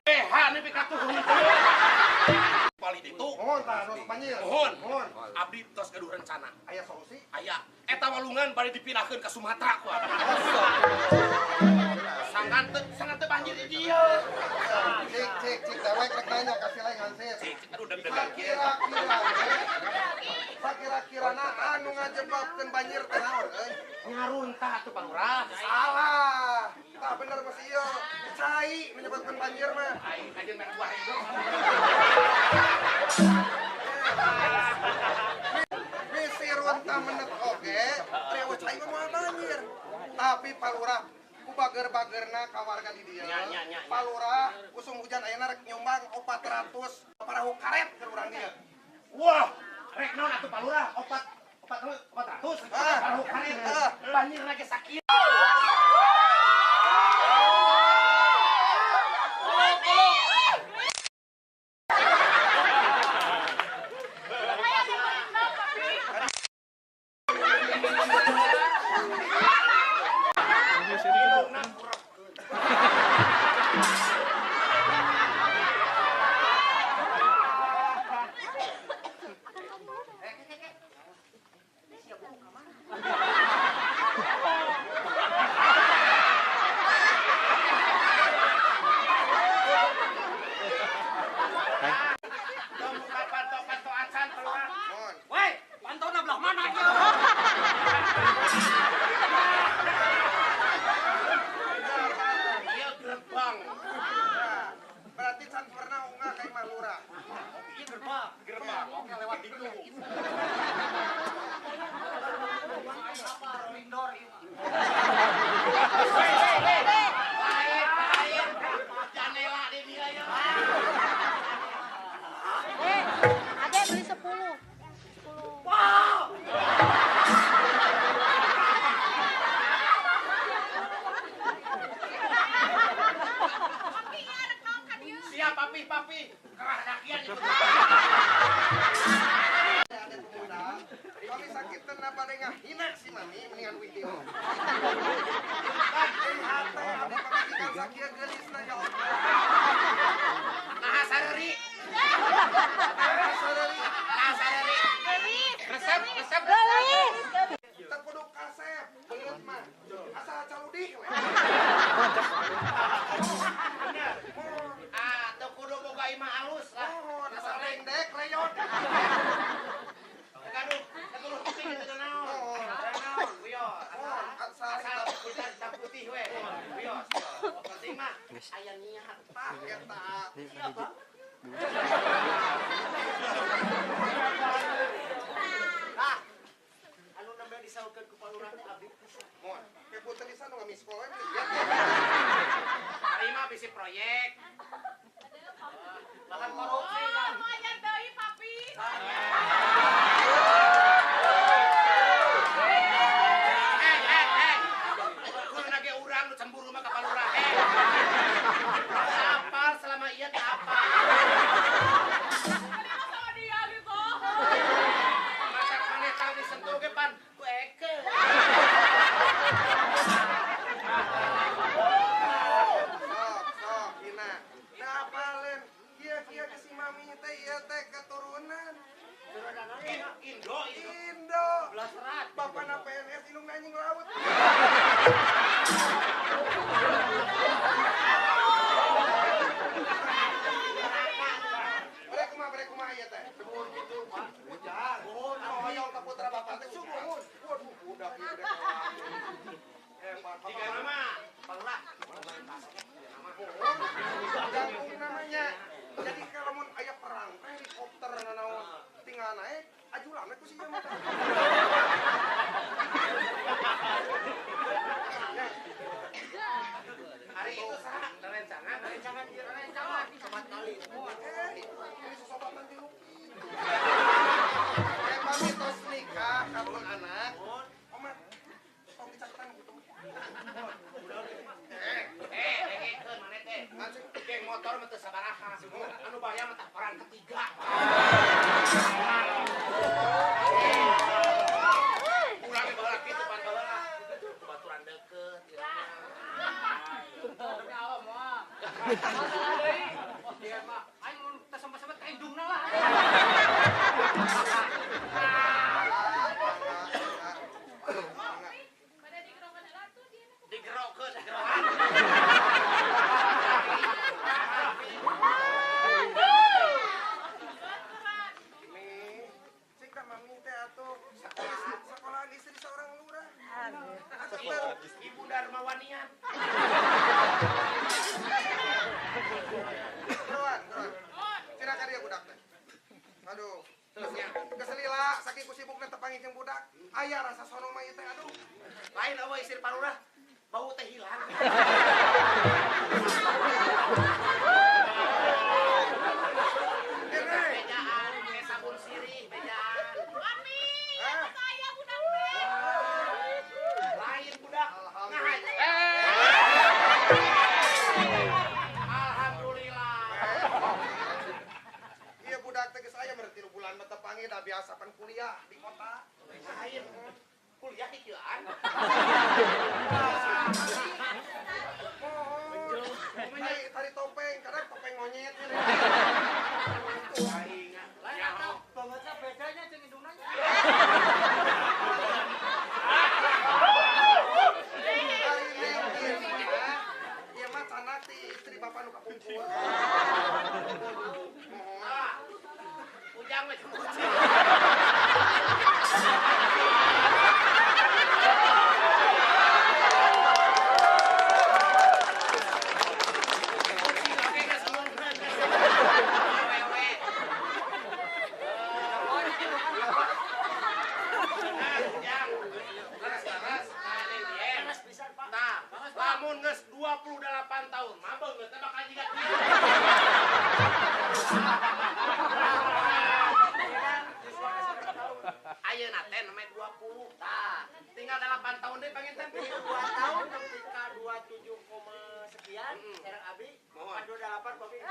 BH nepi ka tuhun. Paling itu. Mohon tah tos banjir. Mohon. Mohon. Abdi tos gaduh rencana. Aya solusi? Aya. Eta walungan bade dipindahkeun ka Sumatera ku abdi. Sangan teu banjir di dieu. Cik cik cik dewek rek nanya ka si Leng Hansip. Cik aduh deg-degan kieu. Sakira-kirana anu ngajebabkeun banjir teh naon euy? Ngaruntah atuh Pak Lurah. Salah. Tah bener mah si ieu. Cai menyebabkan banjir mah. Aing aja merek buah hidung. Bisi runtah menet oge, rewe cai mah moal banjir. Tapi Pak Lurah ku bager-bagerna ka warga di dieu. Pak Lurah usum hujan ayeuna rek nyumbang 400 parahu karet ke urang dieu. Wah, rek naon atuh Pak Lurah? 400 parahu karet. Banjir lagi sakit. Dia mah aing mun teu sambat-sambat ka indungna lah. Pada digerokan heula tuh dia. Digerokeun, digerokan. Nih, cik da mami teh atuh sekolahan istri seorang lurah. Ibu Darmawanian. Geroan, geroan. Cina ka dia budak teh. Aduh, keselila saking ku sibukna teu panggih jeung budak. Aya rasa sono mah ieu teh aduh. Lain eueuh istri Pak Lurah, bau teh hilang. Ini. Bejaan, kayak sabun sirih, bejaan. Mami, ya saya budak teh. Lain budak. Alhamdulillah. Alhamdulillah. Iya budak teh geus aya meureun 3 bulan mah teu panggih da biasa pan kuliah di kota. Lain kuliah kikieuan. Mohon. Tari, tari topeng, kadang topeng monyet. Aing. Lain atau bangetna bedanya jeung indungna. Tari neng ieu mah. Ieu mah canak ti istri bapak nu kapungkur. Mohon. Ah. Ujang mah jeung kucing. Kucing oge geus ngungkeun. Awewe. Nah, Ujang. Leres-leres. Nah, neng dieu. Leres pisan, Pak. Nah, lamun geus 28 tahun mah beungeut teh bakal jiga kieu. Ayeuna teh namanya 20. Tah, tinggal 8 tahun deui panginten. 2 tahun nepi ka 27, sekian sareng abi. Mohon. 28 kopi.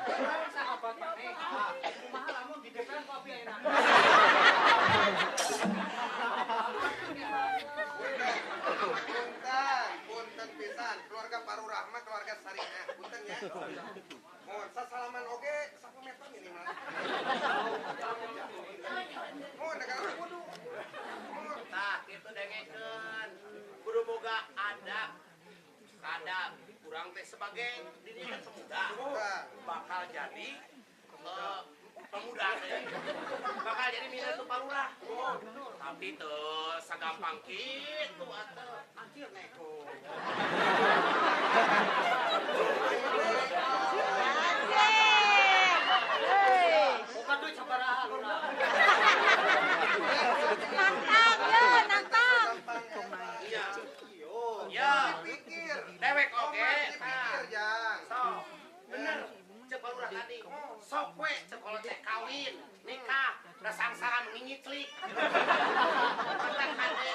Urang sahabat maneh. Kumaha lamun di DPR ku abi ayeuna. Punten, punten pisan. Keluarga Pak Lurah mah keluarga syariah. Punten ya. Mohon sasalaman oge 1 meter minimal. Mohon negara kudu. Mohon. Tah, kitu dengekeun. Kudu boga adab. Adab urang teh sebagai dirinya kan pemuda. Bakal jadi pemuda teh. Bakal jadi minantu Pak Lurah. Tapi teu sagampang kitu atuh. Anjir neko. Bukan duit sabaraha lurah. Nantang ya, nantang. Iya. Ya. Dipikir. Dewek oge. Dipikir, Jang. Sok. Bener. Cek Pak Lurah tadi. Sok we cek kalau teh kawin, nikah, da sangsara ngingiclik. Kontak hade.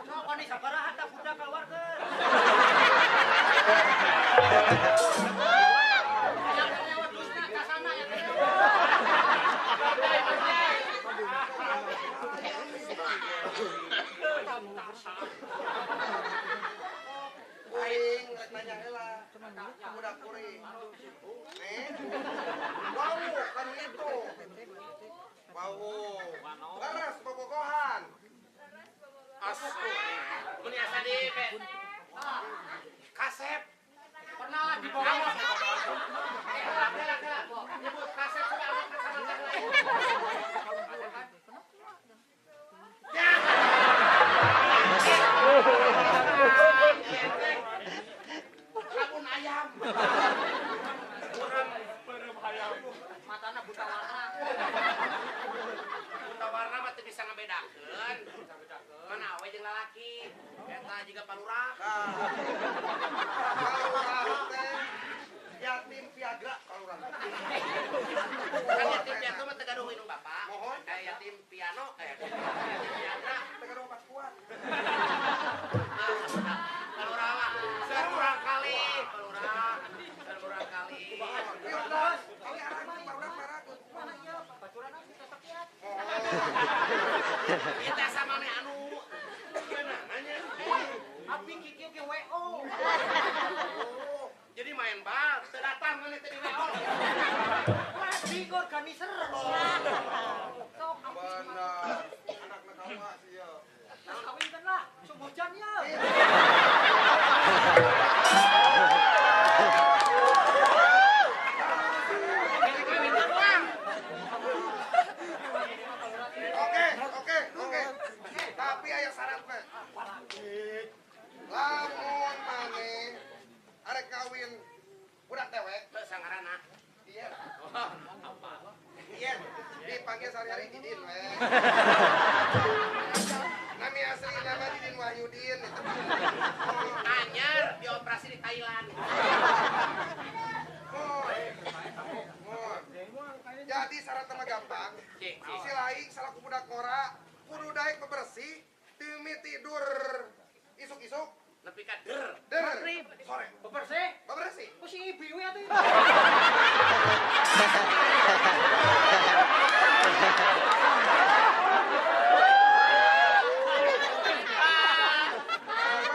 Sok koni sabaraha tah budak keluarkeun. Yang lewat dusna ka sana ya teh. Kuring rek nanya heula. Budak kuring. Nih. Bau kan itu. Bau. Leres bobogohan. Asli. Mun asa di be. Kasep. Pernah di bawah. Nyebut kasep coba angkat kacamata lain. Ya. Sabun ayam. Matana buta warna. Buta warna mah teu bisa ngabedakeun. Mana awe jeung lalaki. Eta jiga Pak Lurah. Nah. Pak Lurah teh yatim Viagra Pak Lurah. Kan yatim piatu mah teu gaduh indung bapak. Mohon. Yatim piano, yatim Viagra. Teu gaduh obat kuat. Pak Lurah mah sekurang kali, Pak Lurah. Sekurang kali. Piutas, kali arah Pak Lurah maragut. Mana ieu baturan kita sekian. Kita sama nih anu namanya. Abi kikieu ge WO. organizer. Sok bener. Anak-anak kamu sih ya. Nah, kawinkan lah, subuh ya. Oke. Tapi aya syaratna. Lamun maneh arek kawin budak dewek, teu sangarana. Iya. Apa? Iya, dipanggil sehari-hari Didin we. Nami asli nama Didin Wahyudin itu. Anyar dioperasi di Thailand. Jadi syaratnya mah gampang. Si laing salaku budak ngora kudu daek bebersih demi tidur isuk-isuk nepi ka der. Der. Sore. Bebersih? Bebersih. Ku si ibi we atuh.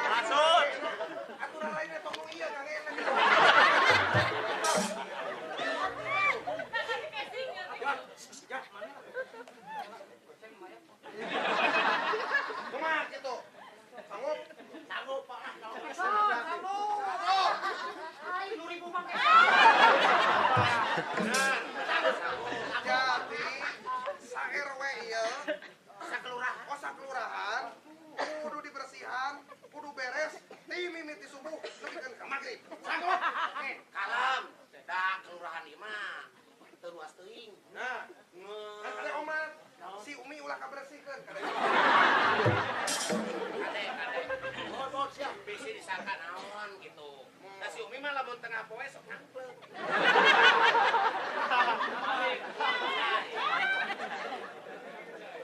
Masuk. Aturan lainnya tong ieu kang enak. Kumaha kitu? Sanggup? Sanggup, Pak. Sanggup. Ai, 2000 mah. Jadi sa RW ieu, sakelurahan. Oh, sakelurahan kudu dibersihan, kudu beres ti mimiti subuh nepikeun ka magrib. Sanggup. Kalem. Da kelurahan ieu mah teu luas teuing. Nah, kan ada omat. Si Umi ulah kabersihkeun kade. Kade, kade. Oh, siap. Bisi disangka naon gitu. Nah si Umi mah lamun tengah poe sok ngangplek.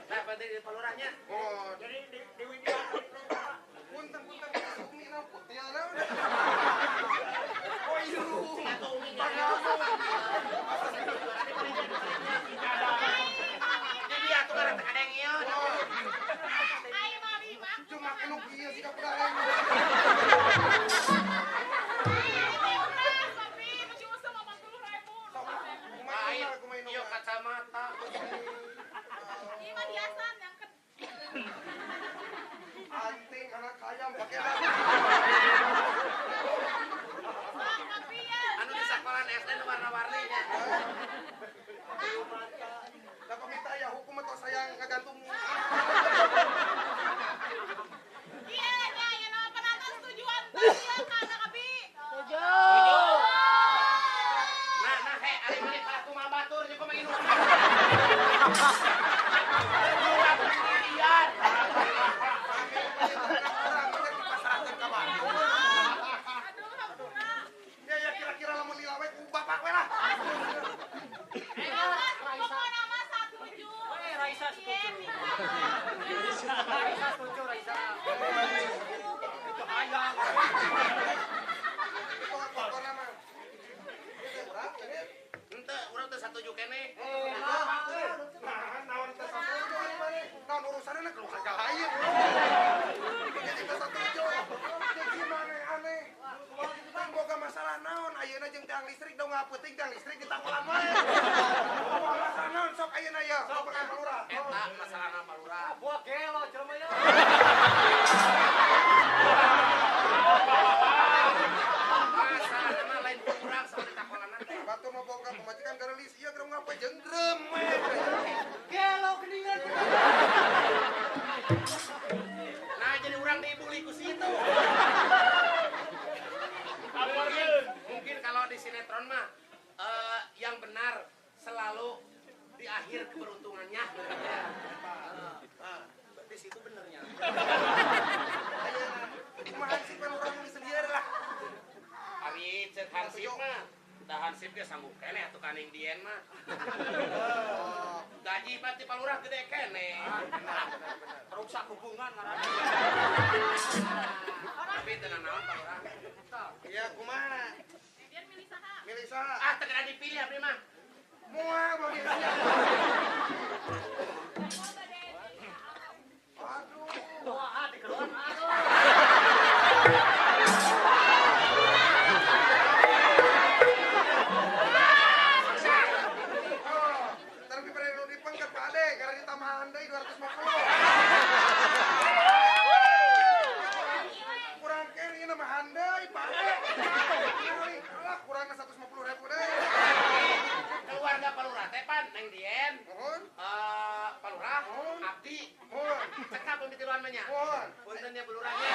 Nah, berarti di palurahnya. Oh, jadi di Widya. Punten si Umi naon putil naon. Oh, iya. Sing atuh Umi. Jadi atuh karek teh kadeng ieu. Ai mami mah. Cuma anu kieu sikap budak. Iya kacamata. Iya mah hiasan yang ke. Anting anak ayam pakai. Anu di sekolah SD nu warna-warni nya. Da pamita ya hukum atau saya ngagantung. Iya nya ya nama penonton setujuan tadi ya ka anak abi. Setuju. Nah, nah, he, ari maneh kalah kumaha batur jeung kumaha indung. Sendirian. Aduh, hampura. Ya ya kira-kira lamun lila we ku bapak we lah. Pokokna mah setuju. Eh, Raisa setuju. Raisa setuju, Raisa. Itu hayang. Itu pokona mah. Henteu, urang teu satuju keneh. Nah, naon teu satuju maneh? Naon urusanna keluarga lain. Jadi teu satuju. Jadi maneh aneh. Tang boga masalah naon ayeuna jeung tiang listrik dong ngapeuting tiang listrik ditakolan wae. Boga masalah naon sok ayeuna ye? Sok ka Palurah. Eta masalahna Palurah. Buah gelo jelema ye. Masalahna mah lain kurang sama ditakolanna teh. Batur mah boga pamajikan gareulis ieu keur ngapa jenggrem we. Gelo geuningan. Nah, jadi urang dibully ku situ. Mungkin kalau di sinetron mah yang benar selalu di akhir keberuntungannya. Di situ benernya. Ayeuna kumaha sih pan urang geus lieur lah. Ari ceuk hansip mah, da hansip ge sanggup keneh atuh kaning dien mah. Gaji pati palurah gede keneh. Rusak hubungan ngaranna. Tapi teu nanaon palurah. Iya kumaha? Biar milih saha. Milih saha? Ah, teu kena dipilih abdi mah. Moal bagi sia. Aduh. Wah, dikeluar. Aduh. deui bae. Alah kurangna 150.000 deui. Keluarga Pak Lurah teh pan Neng Dien. Mohon. Pak Lurah, abdi. Mohon. Cekap pemitiluan mah nya. Mohon. Punten nya Pak Lurahnya.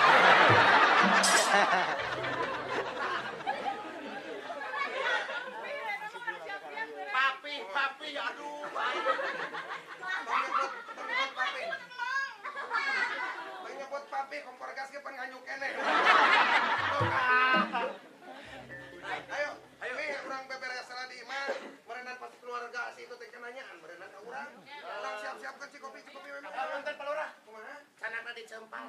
Papi, papi, aduh, baik. Tong nyebut papi. Tong nyebut papi, kompor gas ge pan nganyuk keneh. Ayo, ayo, nih urang beberes lah di imah. Meureunan pasti keluarga si itu teh nanyaan, meureunan ka urang. Urang siap-siapkeun si kopi, si kopi memang. Punten Pak Lurah. Kumaha? Canakna dicempal.